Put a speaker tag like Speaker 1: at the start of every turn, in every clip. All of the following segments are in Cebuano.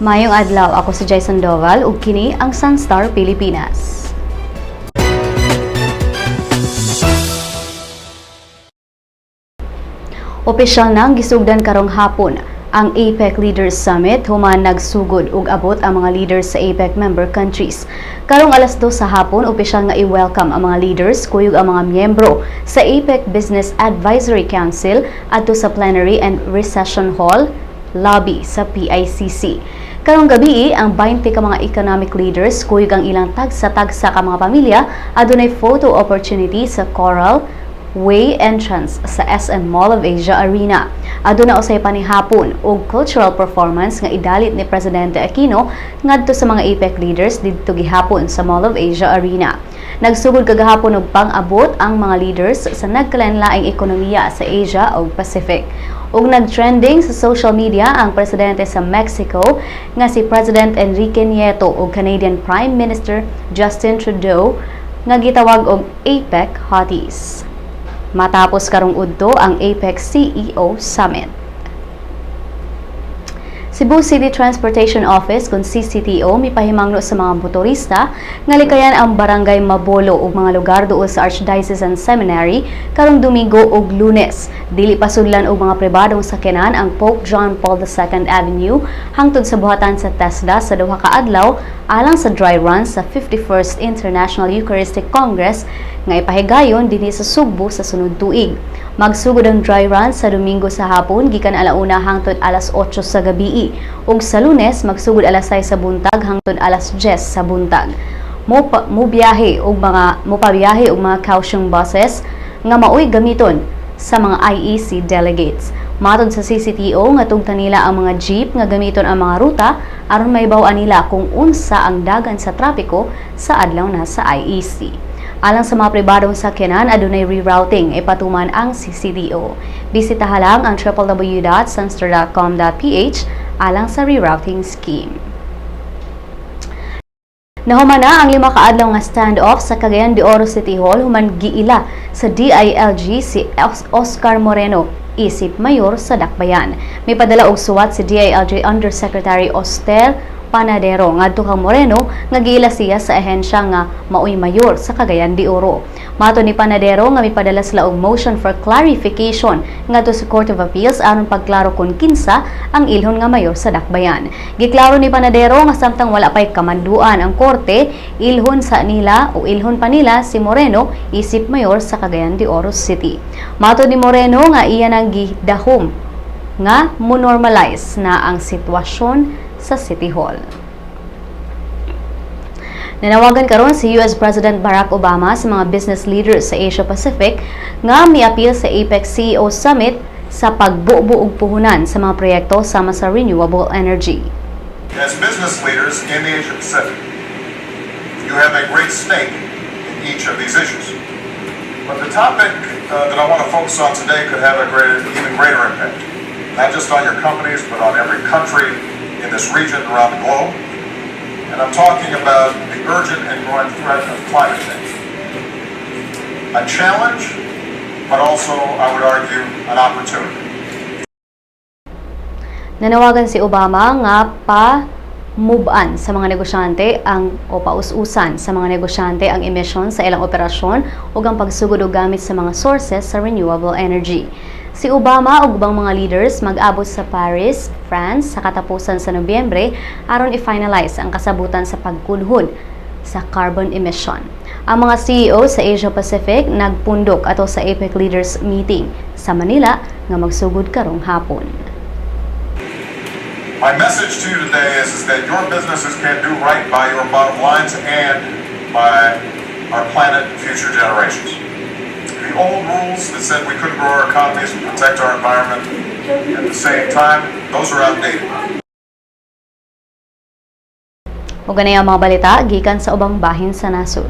Speaker 1: Maayong adlaw, ako si Jason Doval ug kini ang Sunstar Pilipinas. Opisyal nang gisugdan karong hapon ang APEC Leaders Summit human nagsugod ug abot ang mga leaders sa APEC member countries. Karong alas 2 sa hapon, opisyal nga i-welcome ang mga leaders kuyog ang mga miyembro sa APEC Business Advisory Council adto sa Plenary and Recession Hall lobby sa PICC. Karong gabi, ang 20 ka mga economic leaders kuyog ang ilang tagsa-tagsa ka mga pamilya adunay photo opportunity sa Coral Way entrance sa SM Mall of Asia Arena. Aduna usay panihapon og cultural performance nga idalit ni Presidente Aquino ngadto sa mga APEC leaders didto gihapon sa Mall of Asia Arena. Nagsugod kagahapon og pang-abot ang mga leaders sa nagkalain-laing ekonomiya sa Asia ug Pacific. Ug nag-trending sa social media ang presidente sa Mexico nga si President Enrique Nieto ug Canadian Prime Minister Justin Trudeau nga gitawag og APEC Hotties. Matapos karong udto ang APEC CEO Summit. Cebu City Transportation Office kung CCTO mipahimangno sa mga motorista nga likayan ang Barangay Mabolo ug mga lugar duol sa Archdiocesan Seminary karong Domingo ug Lunes. Dili pasudlan og mga pribadong sakyanan ang Pope John Paul II Avenue hangtod sa buhatan sa TESDA sa duha ka adlaw alang sa dry run sa 51st International Eucharistic Congress nga ipahigayon dinhi sa Sugbo sa sunod tuig. Magsugod ang dry run sa Domingo sa hapon gikan alauna hangtod alas 8 sa gabi ug sa Lunes magsugod alas 6 sa buntag hangtod alas 10 sa buntag. Mo pa, mo biyahe og mga mopabiyahe og mga Kaohsiung buses nga maoy gamiton sa mga IEC delegates. Matod sa CCTO nga tugtan nila ang mga jeep nga gamiton ang mga ruta aron mahibaw-an nila kung unsa ang dagan sa trapiko sa adlaw na sa IEC. Alang sa mga pribadong sakyanan, adunay rerouting ipatuman ang CCTO. Bisitaha lang ang www.sunstar.com.ph alang sa rerouting scheme. Nahuman na ang 5 ka adlaw nga standoff sa Cagayan de Oro City Hall human giila sa DILG si Oscar Moreno isip mayor sa Dakbayan. May padala og suwat si DILG Undersecretary Oster Panadero ngadto kang Moreno nga giila siya sa ahensya nga maoy mayor sa Cagayan de Oro. Mato ni Panadero nga mipadala sila og motion for clarification ngadto sa Court of Appeals aron pagklaro kung kinsa ang ilhon nga mayor sa Dakbayan. Giklaro ni Panadero nga samtang wala pay kamanduan ang korte, ilhon sa nila o ilhon pa nila si Moreno isip mayor sa Cagayan de Oro City. Mato ni Moreno nga iya nang gidahom nga mo-normalize na ang sitwasyon sa City Hall. Nanawagan karon si US President Barack Obama sa mga business leaders sa Asia Pacific nga miapil sa APEC CEO Summit sa pagbubo og puhunan sa mga proyekto sama sa renewable energy.
Speaker 2: As business leaders in the Asia Pacific, you have a great stake in each of these issues. But the topic that I want to focus on today could have a even greater impact, not just on your companies, but on every country in this region around the globe. And I'm talking about the urgent and growing threat of climate change. A challenge, but also, I would argue, an opportunity.
Speaker 1: Nanawagan si Obama nga pa-muban sa mga negosyante ang o paus-usan sa mga negosyante ang emisyon sa ilang operasyon ug ang pagsugod og gamit sa mga sources sa renewable energy. Si Obama ug ubang mga leaders mag-abot sa Paris, France sa katapusan sa Nobyembre aron i-finalize ang kasabutan sa pagkunhod sa carbon emission. Ang mga CEO sa Asia Pacific nagpundok ato sa APEC Leaders Meeting sa Manila nga magsugod karong hapon.
Speaker 2: My message to you today is that your businesses can do right by your bottom lines and by our planet and future generations. The old rules that said we couldn't grow our economies and protect our environment at the same time, those are outdated.
Speaker 1: Ug anay ang mga balita gikan sa ubang bahin sa nasod.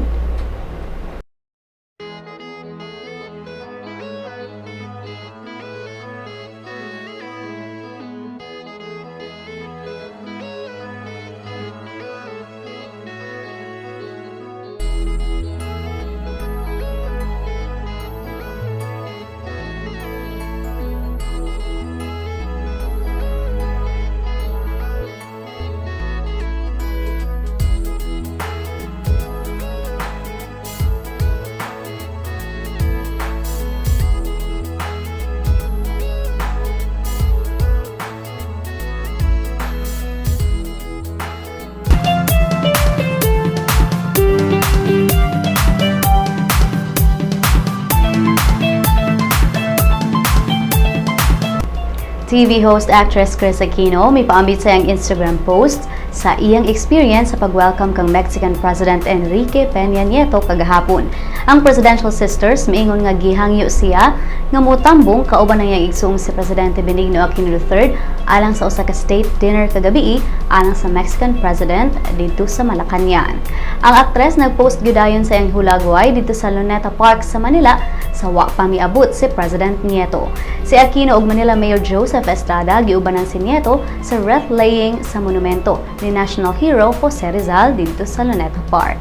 Speaker 1: TV host actress Kris Aquino mipaambit sa iyang Instagram post sa iyang experience sa pag-welcome kang Mexican President Enrique Peña Nieto kagahapon. Ang presidential sisters miingon nga gihangyo siya nga motambong kauban ang iyang igsoong si Presidente Benigno Aquino III alang sa usa ka state dinner kagabii alang sa Mexican President didto sa Malacañang. Ang aktres nagpost gyud sa iyang hulagway didto sa Luneta Park sa Manila sa wa pa miabot si President Nieto. Si Aquino ug Manila Mayor Joseph Estrada giubanan si Nieto sa wreath laying sa monumento ni national hero Jose Rizal didto sa Luneta Park.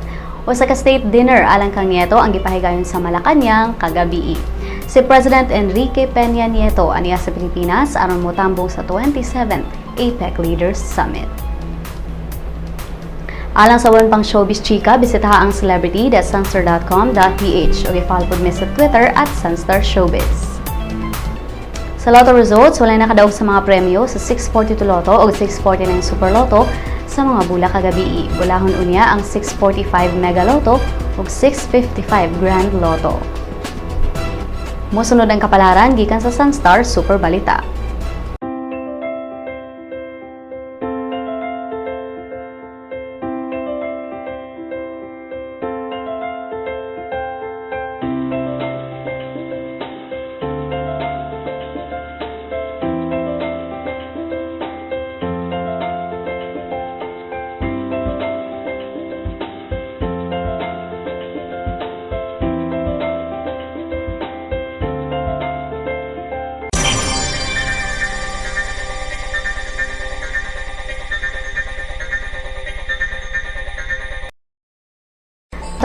Speaker 1: Usa ka state dinner alang kang Nieto ang gipahigayon sa Malacañang kagabii. Si President Enrique Peña Nieto aniya sa Pilipinas aron motambong sa 27th APEC Leaders Summit. Alang sa uban pang showbiz chika, bisitaha ang celebrity.sunstar.com.ph o i-follow pod mi sa Twitter @SunstarShowbiz. Sa Lotto results, walay nakadaog sa mga premyo sa 642 Lotto o 649 Super Lotto sa mga bula kagabii. Bulahon unya ang 645 Mega Lotto ug 655 Grand Lotto. Mosunod ang kapalaran gikan sa Sunstar Super Balita.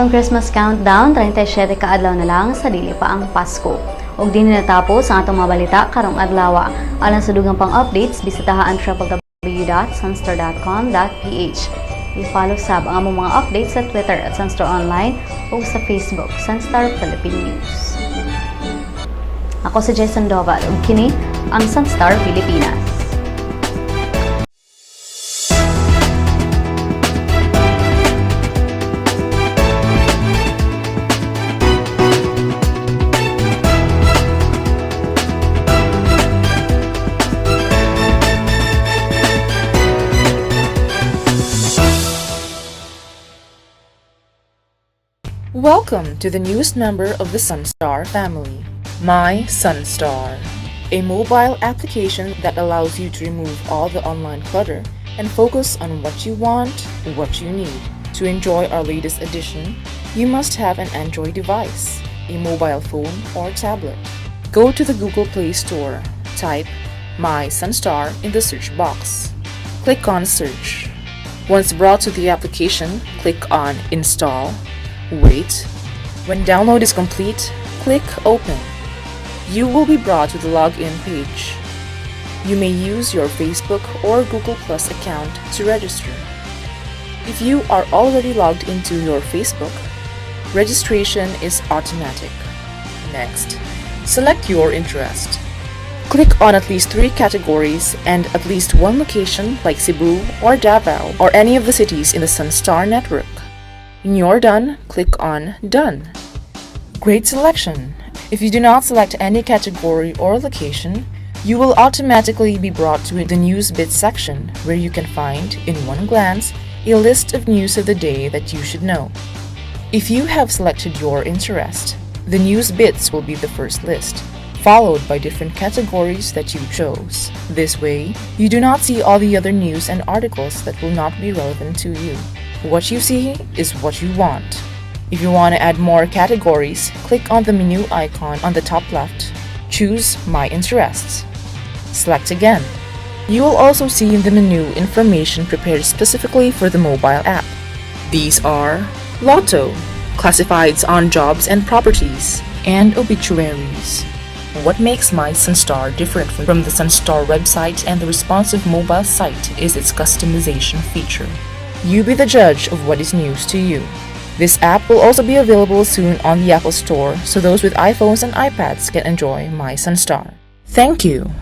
Speaker 1: Atong Christmas countdown, 37 ka adlaw na lang sa dili pa ang Pasko. Ug dinhi natapos ang atong mga balita karong adlaw. Alang sa dugang pang updates, bisitaha ang www.sunstar.com.ph. I-follow sab ang among mga updates sa Twitter @SunstarOnline ug sa Facebook, Sunstar Philippine News. Ako si Jason Doval ug kini ang Sunstar Pilipinas.
Speaker 3: Welcome to the newest member of the Sunstar family, My Sunstar, a mobile application that allows you to remove all the online clutter and focus on what you want, what you need. To enjoy our latest edition, you must have an Android device, a mobile phone or tablet. Go to the Google Play Store, type My Sunstar in the search box. Click on Search. Once brought to the application, click on Install. Wait. When download is complete, click Open. You will be brought to the login page. You may use your Facebook or Google Plus account to register. If you are already logged into your Facebook, registration is automatic. Next, select your interest. Click on at least three categories and at least one location like Cebu or Davao or any of the cities in the Sunstar network. When you're done, click on Done. Great selection! If you do not select any category or location, you will automatically be brought to the News Bits section where you can find, in one glance, a list of news of the day that you should know. If you have selected your interest, the News Bits will be the first list, followed by different categories that you chose. This way, you do not see all the other news and articles that will not be relevant to you. What you see is what you want. If you want to add more categories, click on the menu icon on the top left. Choose My Interests. Select again. You will also see in the menu information prepared specifically for the mobile app. These are Lotto, classifieds on jobs and properties, and obituaries. What makes My Sunstar different from the Sunstar website and the responsive mobile site is its customization feature. You be the judge of what is news to you. This app will also be available soon on the Apple Store so those with iPhones and iPads can enjoy My Sunstar. Thank you.